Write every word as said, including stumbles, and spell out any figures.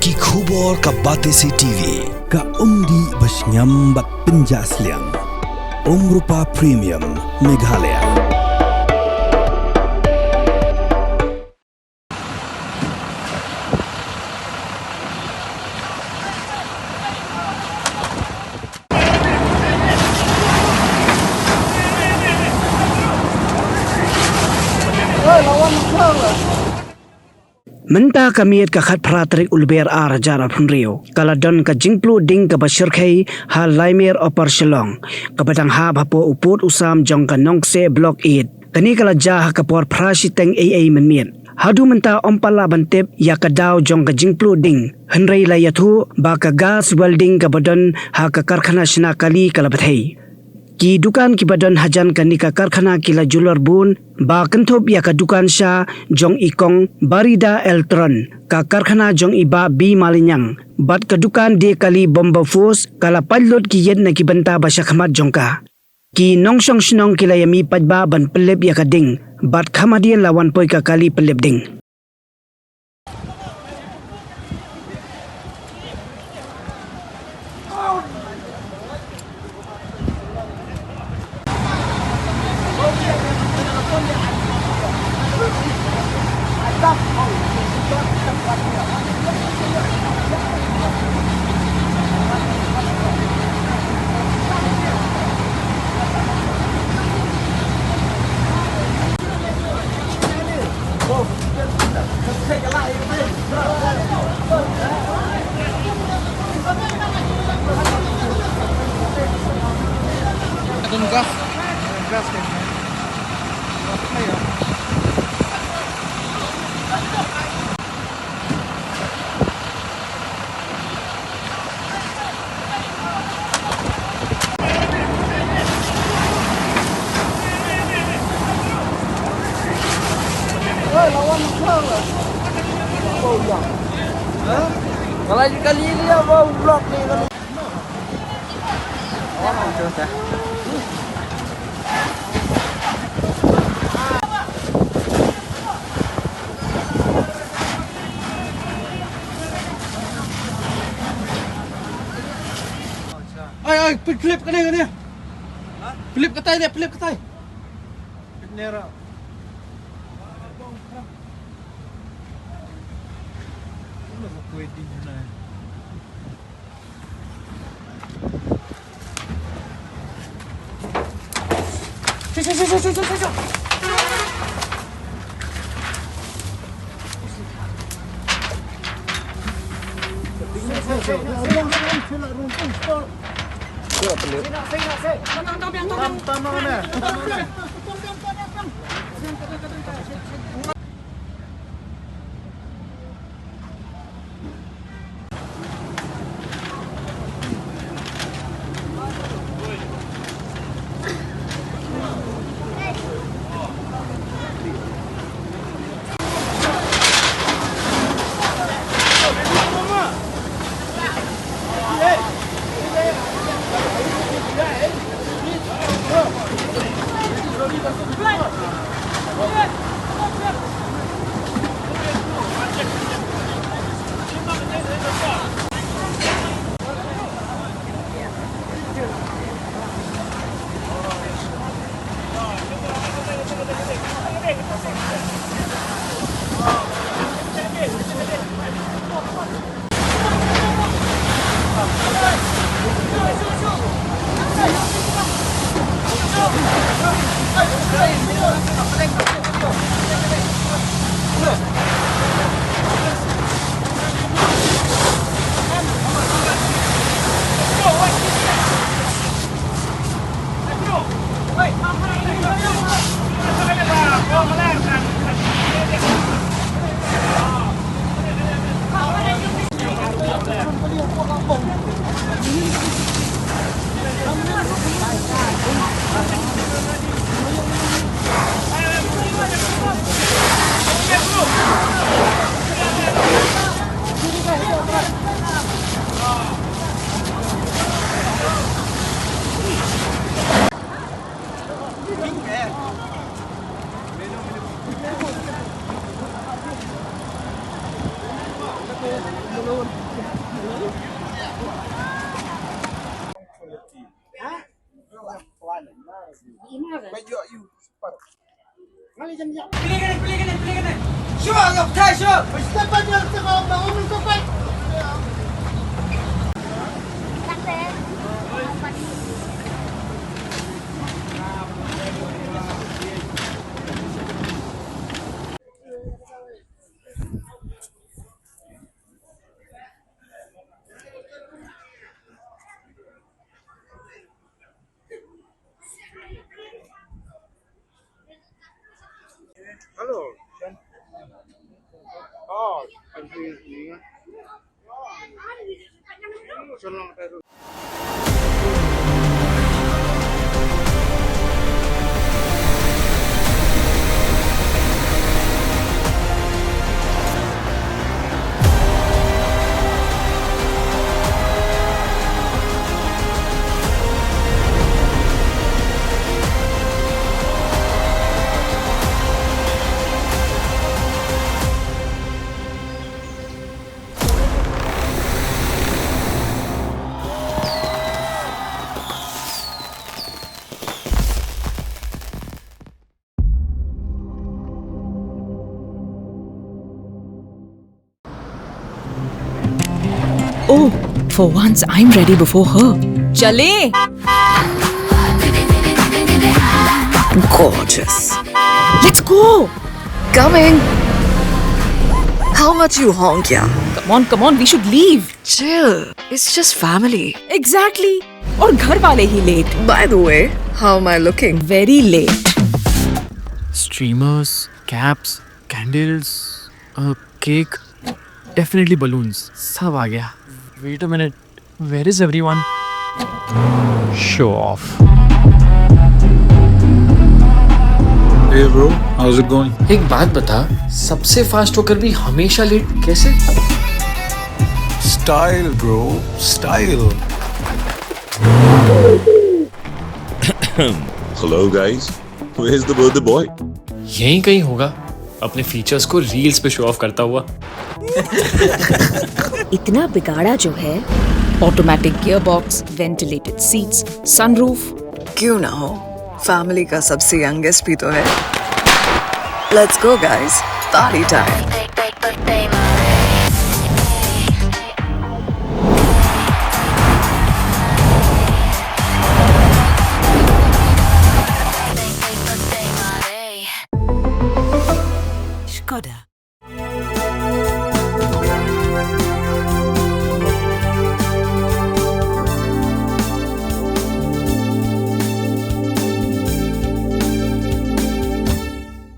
Ki khubor ka Batesi T V, ka umdih ba shngiam bad pynjah sliang. Umrupa Premium, Meghalaya. Mynta ka miet ka khatphra tarik u Lber ar hajar arphew hynriew, ka la don ka jingpluh ding kaba shyrkhei ha Laimer Upper Shillong, kaba dang hap hapoh u pud u sam jong ka Nongkseh Block eight. Kane ka la jia ha ka por phra shiteng eiei mynmiet. Haduh mynta ym pat lah ban tip ïa ka daw jong ka jingpluh ding, hynrei la ïathuh ba ka gas welding kaba don ha ka karkhana shna kali ka la bthei. Ki dukan kiba don hajan kane ka karkhana ki la julor bun ba kynthup ïa ka dukan sha jong i kong Barida Eltron, ka karkhana jong i bah B Malinyang, bad ka dukan die kali Bomba Foods ka la pait lut ki ïit na ki bynta ba shakhmat jong ka. Ki nongshong shnong ki la ïa mih paidbah ban pynlip ïa ka ding bad kham hadien la wan poi ka kali pynlip ding. Gas. Gas kan. Kalau di kali ini apa vlog nih kali? Ai, ai, flip kane, kane. Flip katai ne, flip katai. Flip nera. Hello. Oh, Oh, for once I'm ready before her. चले। Gorgeous. Let's go. Coming. How much you honk, yeah? Come on, come on, we should leave. Chill. It's just family. Exactly. और घर वाले ही late. By the way, how am I looking? Very late. Streamers, caps, candles, a cake, definitely balloons. सब आ गया. Wait a minute. Where is everyone? Show off. Hey bro, how's it going? एक बात बता, सबसे फास्ट होकर भी हमेशा लेट कैसे? Style bro, style. Hello guys, where's the birthday boy? यहीं कहीं होगा, अपने फीचर्स को रील्स पे शो ऑफ करता हुआ. इतना बिगाड़ा जो है. Automatic gearbox, ventilated seats, sunroof. क्यों ना हो, फैमिली का सबसे यंगेस्ट भी तो है. Let's go guys, party time.